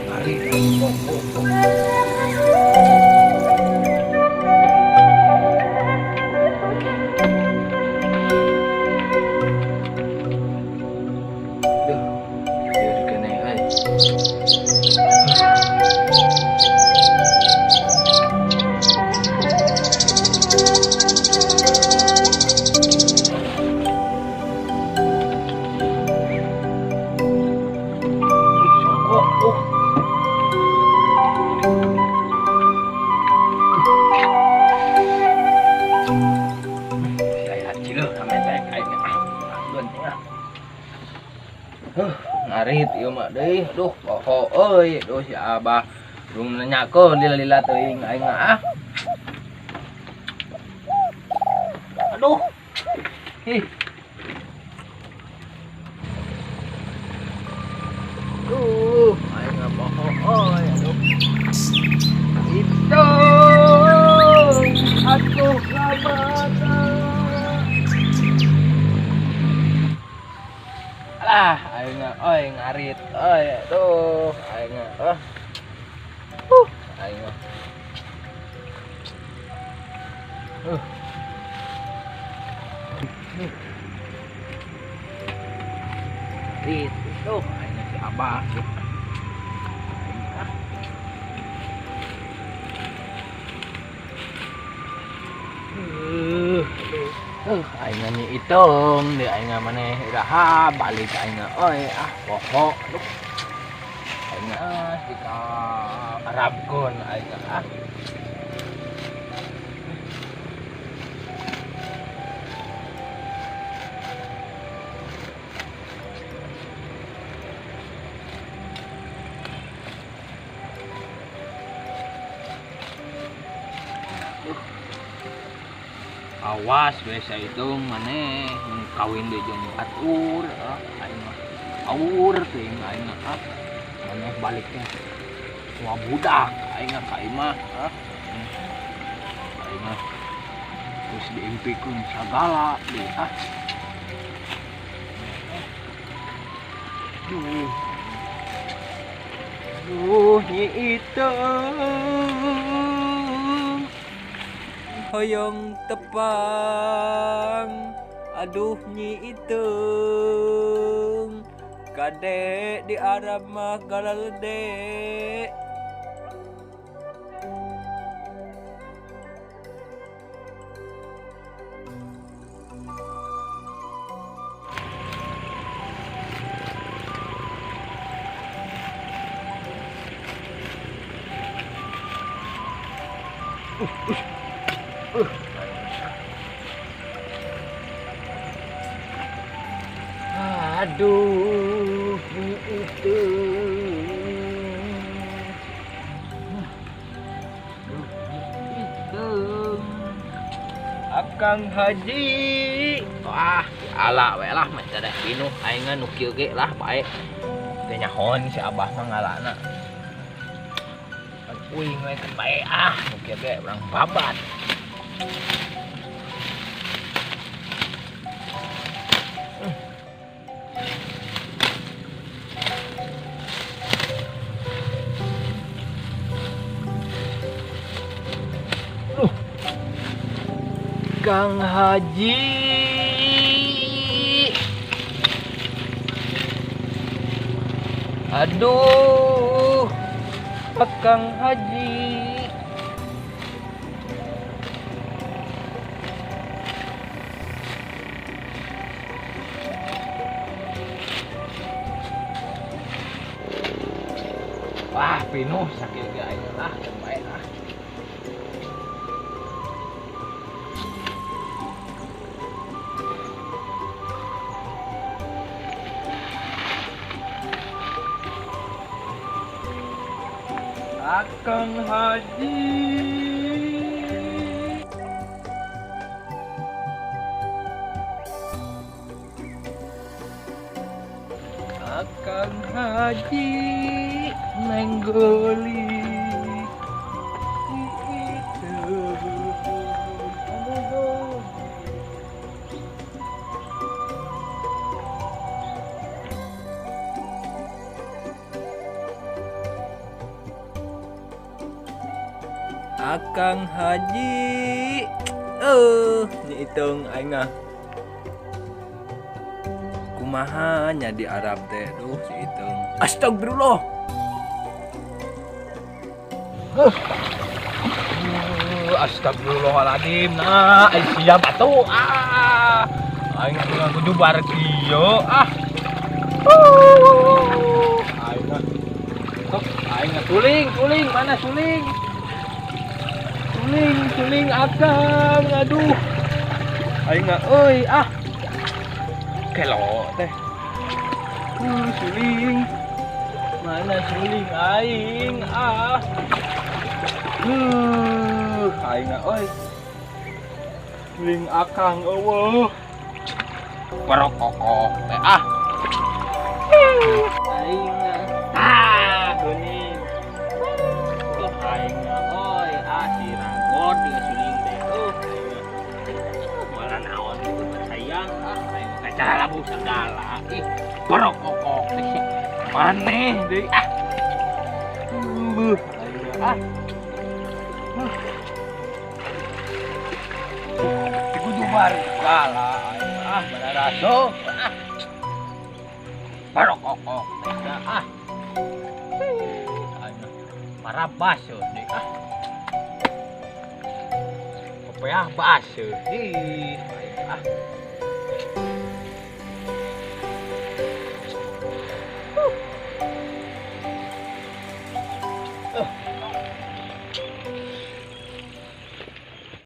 Ari. Duh, lieur keneh euy. Ih, songkok tuh. Si aya cileuh ame teh aing ah, anggeun ah. Huh, ngarit ieu mah deui. Aduh, poho euy. Aduh si Abah belum nanyakeun lila-lila teuing aing mah ah. Aduh. Ih. Aduh, aing mah poho euy. Aduh. Itu atuh kamana? Alah, aing mah euy ngarit euy. Aduh, aing mah ah. Aing mah. Ngarit tuh aing si Abah. Aing ah. Aing mah nyi itung deui aing mah maneh iraha balik aing mah euy ah poho. Aduh. Aing mah dikaarabkeun aing mah ah. Awas we saeutung maneh mun kawin deui jeung batur ah aing mah aur teuing aing mah ah. Maneh balik teh tua budak aing mah ka imah ah. Aing mah geus diimpikeun sagala deui ah. Duh. Duh nyi iteung hoyong tepang, aduh nyi iteung kade di Arab mah galalede. Aduh, nyi iteung. Aduh, nyi iteung. Akang Haji. Wah, ala we lah mah teh pinuh aing nu kieu ge lah bae. Teh nyahon si Abah mah ngalana. Uing we teh bae ah, nu kieu ge urang babat. Kang Haji. Aduh, Kang Haji. Wah, pinuh sakit ge aing lah, bae ah. Akang Haji. Akang Haji nenggoli Akang Haji. Nyi Iteung aing ah. Kumaha nya di Arab teh duh si Iteung. Astagfirullah. Astagfirullahaladzim. Nah, ai siap atuh. Ah. Aing kudu bar kieu ah. Aing mah. Sok aing mah suling, suling mana suling? Suling, suling akang. Aduh. Aing mah euy ah. Kelo teh. Suling. Mana suling aing ah. Aing mah euy. Suling akang eueuh. Perokok teh ah. Aing ah geuning. Aing euy ah si ranggot dia suling teh. Malah naon itu sayang ah aing kacara labu segala. Ih, perokok teh maneh deui ah. Beuh aing ah. Kudu bar segala aing ah bararaso ah. Barokokok teh ah. Parabas deui ah. Kopeah baseuh. Ih, ah.